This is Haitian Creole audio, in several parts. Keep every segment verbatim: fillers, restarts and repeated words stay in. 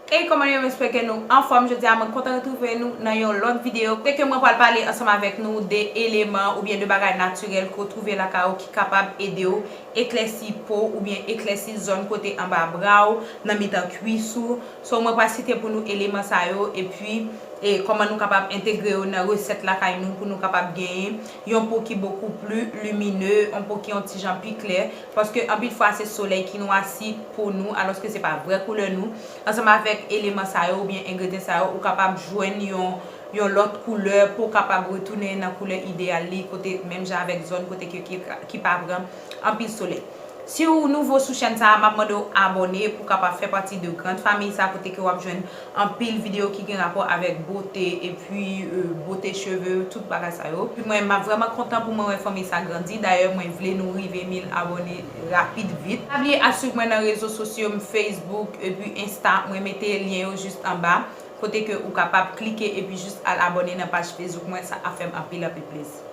Hey, kòman nou ye? M espere ke nou anfòm. Jodi a, mwen kontan retwouve nou nan yon lòt videyo kote ke mwen pral pale ansanm avèk nou de eleman oubyen de bagay natirèl ke w twouve lakay ou ki kapab ede w eklèsi po w oubyen eklèsi zòn kote anba bra w, nan mitan kwis ou. So, mwen pral site pou nou eleman sa yo, epi e kòman nou kapab entegre yo nan resèt lakay nou pou nou kapab genyen yon po ki bokou pli limine, yon po ki yon ti jan pi klè, paske anpil fwa se solèy ki nwasi po nou, alòske se pa vrè koulè nou. Ansanm avèk eleman sa yo oubyen engredyan sa yo, ou kapab jwenn yon, yon lòt koulè pou w kapab retounen nan koulè ideyal li, kote menm jan avèk zòn kote ke, ki, ki pa pran anpil solèy. Si w nouvo sou chèn sa a, m ap mande w abòne pou w kapab fè pati de grand fanmi sa kote ke w ap jwenn anpil videyo ki gen rapò avèk bote, epi, euh, bote cheve, tout bagay sa yo. Epi mwen, m ap vrèman kontan pou mwen wè fanmi sa grandi. Dayè, mwen vle nou rive mil abòne rapid vit. Pa bliye al swiv mwen nan rezo sosyo m, Facebook, epi Insta. Mwen mete lyen yo jis anba, kote ke ou kapab klike epi jis al abòne nan paj Facebook mwen. Sa ap fè m anpil, anpil plezi.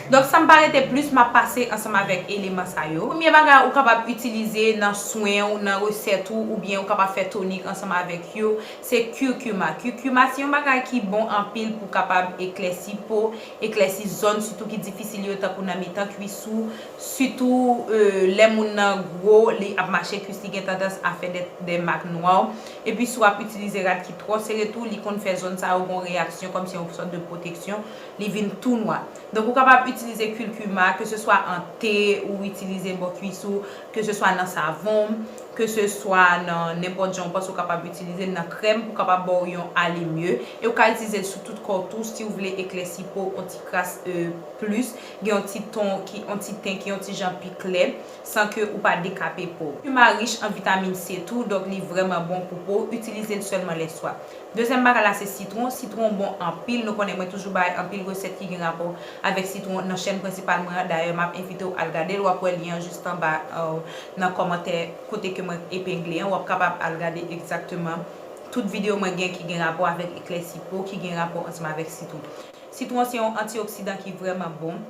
Donk, san m pa rete plis, m ap pase ansanm avèk eleman sa yo. Premye bagay ou kapab itilize nan swen w, nan resèt ou, oubyen ou kapab fè tonik ansanm avèk yo, se kurkuma. Kurkuma se yon bagay ki bon anpil pou kapab eklèsi po, eklèsi zòn sitou ki difisil yo, tankou nan mitan kwis ou, sitou, euh, lè moun nan gwo, li ap mache, kwis li gen tandans a fè de, de mak nwa. Epi si w ap itilize rad ki twò sere tou, li konn fè zòn sa yo gon reyaksyon kòmsi yon sòt de pwoteksyon, li vin tou nwa. Donk, ou kapab itilize kurkuma, ke se swa an te ou itilize bò kwis ou, ke se swa nan savon, ke se swa nan nenpòt jan ou panse ou kapab itilize l, nan krèm, pou kapab ba w yon ale mye. E ou ka itilize l sou tout kò w tou, si w vle eklèsi po w yon ti kras, euh, plis, gen yon ti ton, ki, yon ti ten ki yon ti jan pi klè, san ke ou pa dekape po w. Kurkuma rich an vitamin C tou, donk li vrèman bon pou po w. Itilize l sèlman lèswa. Dezyèm bagay la, se sitwon. Sitwon bon anpil. Nou konnen mwen toujou bay anpil resèt ki gen rapò avèk sitwon nan chèn prensipal mwen an. Dayè, m ap envite w al gade l. W ap wè lyen an jis anba, euh, nan kòmantè kote ke mwen epengle an. W ap kapab al gade egzakteman tout videyo mwen gen ki gen rapò avèk eklèsi po, ki gen rapò ansanm avèk sitwon. Sitwon se yon antioksidan ki vrèman bon.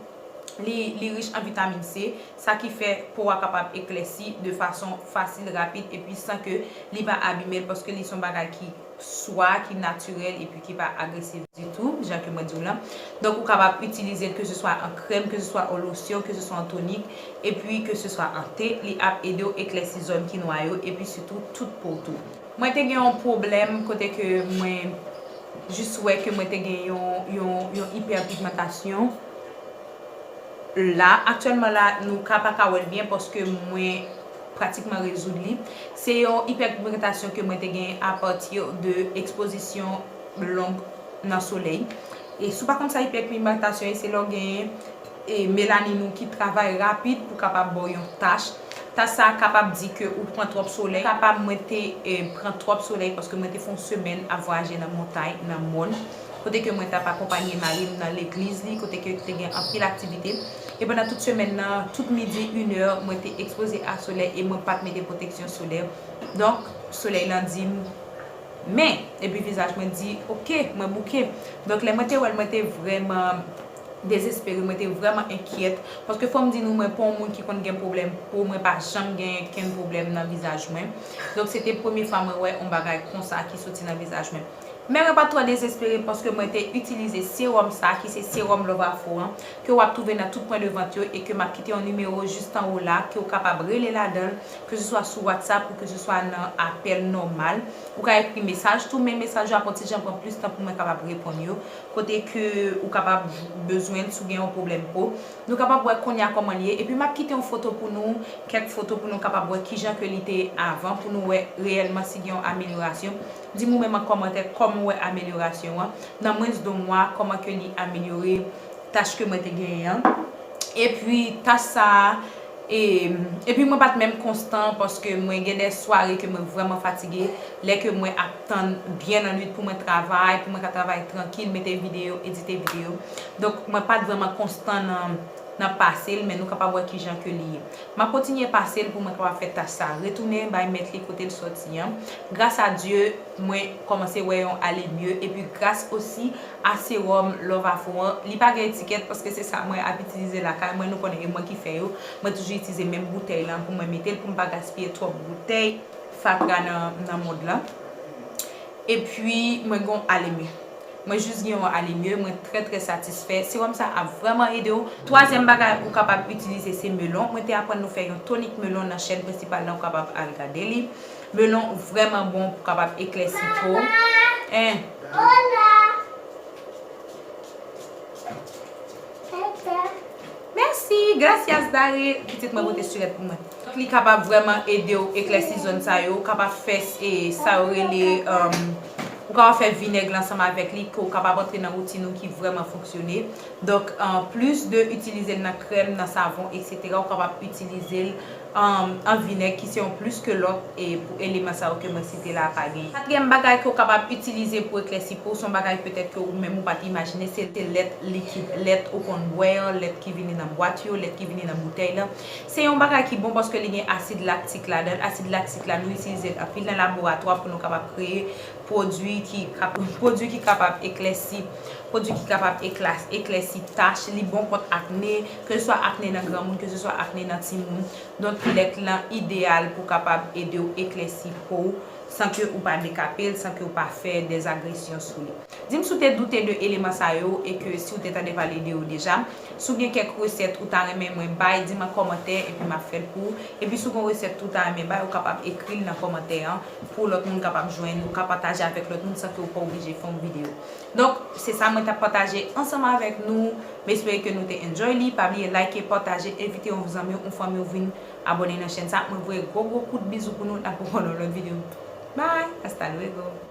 Li, li rich an vitamin C, sa ki fè po a kapab eklèsi de fason fasil, rapid, epi san ke li pa abime l, paske li se yon bagay ki swa ki natirèl epi ki pa agresif ditou, jan ke mwen di w lan. Donk, ou kapab itilize l ke se swa an krèm, ke se swa an losyon, ke se swa an tonik, epi ke se swa an te, li ap ede w eklèsi zòn ki nwa yo, epi sitou tout po w tou. Mwen te gen yon pwoblèm kote ke mwen jis wè ke mwen te gen yon, yon, yon ipèpigmantasyon. La, aktyèlman la, nou ka pa ka wè l byen paske mwen pratikman rezoud li. Se yon ipèpigmantasyon ke mwen te gen apati de ekspozisyon long nan solèy. E si w pa konn sa ipèpigmantasyon ye, se lè w gen, e, melanin ou ki travay rapid pou kapab ba w yon tach. Tach sa a kapab di ke ou pran twòp solèy. Kapab mwen te, e, pran twòp solèy paske mwen te fè yon semèn ap vwayaje nan montay, nan mòn, kote ke mwen t ap akonpanye mari m nan legliz li, kote ke te gen anpil aktivite. E pandan tout semèn nan, tout midi, inè, mwen te ekspoze a solèy e mwen pa t mete pwoteksyon solè. Donk, solèy lan di m, men, epi vizaj mwen di, "Oke, mwen bouke." Donk, lè mwen te wè l, mwen te vrèman dezespere, mwen te vrèman enkyèt. Paske fò m di nou, mwen pa yon moun ki konn gen pwoblèm po, mwen pa janm gen kenn pwoblèm nan vizaj mwen. Donk, se te premye fwa mwen wè yon bagay konsa ki soti nan vizaj mwen. Men mwen pa t twò dezespere paske mwen te itilize sewòm sa, ki se sewòm Love Afro an, ke w ap twouve nan tout pwen de vant yo e ke m ap kite yon nimewo jis anwo la, ke w kapab rele ladan l, ke se swa sou WhatsApp ou ke se swa nan apèl nòmal. Ou ka ekri mesaj tou, men mesaj yo ap yon ti jan pran plis tan pou mwen kapab reponn yo. Kote ke ou kapab bezwen l si w gen yon pwoblèm po. Nou kapab wè kounye a kòman l ye. Epi m ap kite yon foto pou nou, kèk foto pou nou kapab wè kijan ke li te ye avan, pou nou wè reyèlman si gen yon amelyorasyon. Di m ou menm an kòmantè kòman w wè amelyorasyon an. Nan mwens de yon mwa, kòman ke li amelyore tach ke mwen te genyen an. Epi tach sa a, e, epi mwen pa t menm konstan paske mwen gen de sware ke mwen vrèman fatige, lè ke mwen ap tann byen lannwit pou mwen travay, pou mwen ka travay trankil, mete videyo, edite videyo. Donk, mwen pa t vrèman konstan nan, nan pase l, men nou kapab wè kijan ke li ye. M ap kontinye pase l pou mwen kapab fè tach sa a retounen bay mèt li kote l sòti an. Gras a Dye, mwen kòmanse wè yon ale mye, epi gras osi a sewòm Love Afro an. Li pa gen etikèt paske se sa mwen ap itilize lakay mwen, nou konnen e mwen ki fè yo. Mwen toujou itilize menm boutèy lan pou mwen mete l, pou m pa gaspiye twòp boutèy fatra nan, nan mond lan. Epi mwen gen yon alemye. Mwen jis gen yon alemye, mwen trè trè satisfè. Sewòm sa ap vrèman ede w. Twazyèm bagay ou kapab itilize se melon. Mwen te aprann nou fè yon tonik melon nan chèn prensipal la, ou kapab al gade li. Melon vrèman bon pou kapab eklèsi po. En. Mèsi, gracias, Dare. Pitit mwen pote sirèt pou mwen. Li kapab vrèman ede w eklèsi zòn sa yo, kapab fè e, sa yo rele, um, ou kapab fè vinèg la ansanm avèk li, ke w kapab antre nan woutin ou ki vrèman fonksyone. Donk, an plis de itilize l nan krèm, nan savon, etsetera, ou kapab itilize l um, an vinèg ki se yon plis ke lòt e pou eleman sa yo ke mwen site la pa genyen. Katriyèm bagay ke w kapab itilize pou eklèsi po, se yon bagay petèt ke ou menm ou pa t imajine, se te lèt likid, lèt ou konn bwè an, lèt ki vini nan bwat yo, lèt ki vini nan boutèy lan. Se yon bagay ki bon paske li gen asid laktik ladan l. Asid laktik la, nou itilize l anpil nan laboratwa pou nou kapab kreye pwodui ki kap-, pwodui ki kapab eklèsi, pwodui ki kapab ekla-, eklèsi tach, li bon kont akne, ke se swa akne nan granmoun, ke se swa akne nan timoun. Donk, lèt lan ideyal pou kapab ede w eklèsi po w san ke ou pa dekape l, san ke ou pa fè dèzagresyon sou li. Di m si w te doute de eleman sa yo e ke si w te tande pale de yo deja. Si w gen kèk resèt ou ta renmen mwen bay, di m an kòmantè epi m ap fè l pou ou. Epi si w gen resèt tou w ta renmen bay, ou kapab ekri l nan kòmantè an pou lòt moun kapab jwenn, ou ka pataje avèk lòt moun san ke w pa oblije fè yon videyo. Donk, se sa mwen t ap pataje ansanm avèk nou. M espere ke nou te enjoy li. Pa bliye like, pataje, envite yon zanmi w, yon fanmi w vin abòne nan chèn sa. Mwen voye gwo gwo kout bizou pou nou. N ap wè nan lòt videyo. Bye! Hasta luego!